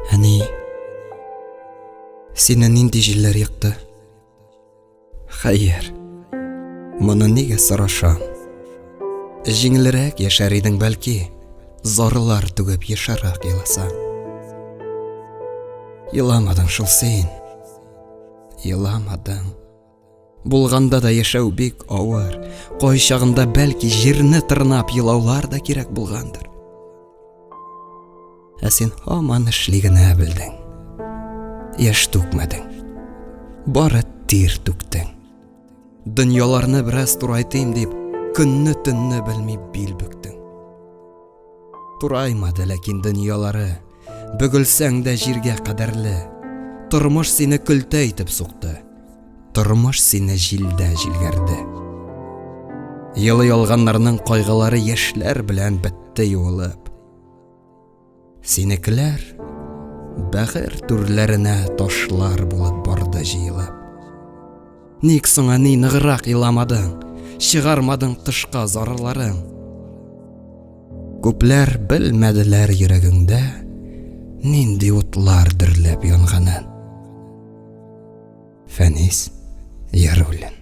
Әни, сине нинди җилләр екты? Хәер, моны нигә сорашам? Җиңелрәк яшәр идең бәлки, зарлар түгеп ешарак еласаң. Еламадың шул син. Еламадың. Булганда да яшәү бик авыр. Кайчагында бәлки җирне тырнап елаулар да кирәк булгандыр. Ә син һаман эшли генә белдең. Яшь түкмәдең. Бары тир түктең. Дөньяларны бераз турайтыйм дип, көнне төнне белми бил бөктең. Тураймады ләкин дөньялары. Бөгелсәң дә җиргә кадәрле. Тормыш сине көлтә итеп сукты. Тормыш сине җилдә җилгәрде. Елый алганнарның кайгылары яшьләр белән бетте юылып. Синекеләр бәгырь түрләренә ташлар булып барды җыелып. Ник соң әни ныграк еламадың, чыгармадың тышка зарарларың? Күпләр белмәделәр йөрәгеңдә нинди утлар дөрләп янганын. Фәнис Яруллин.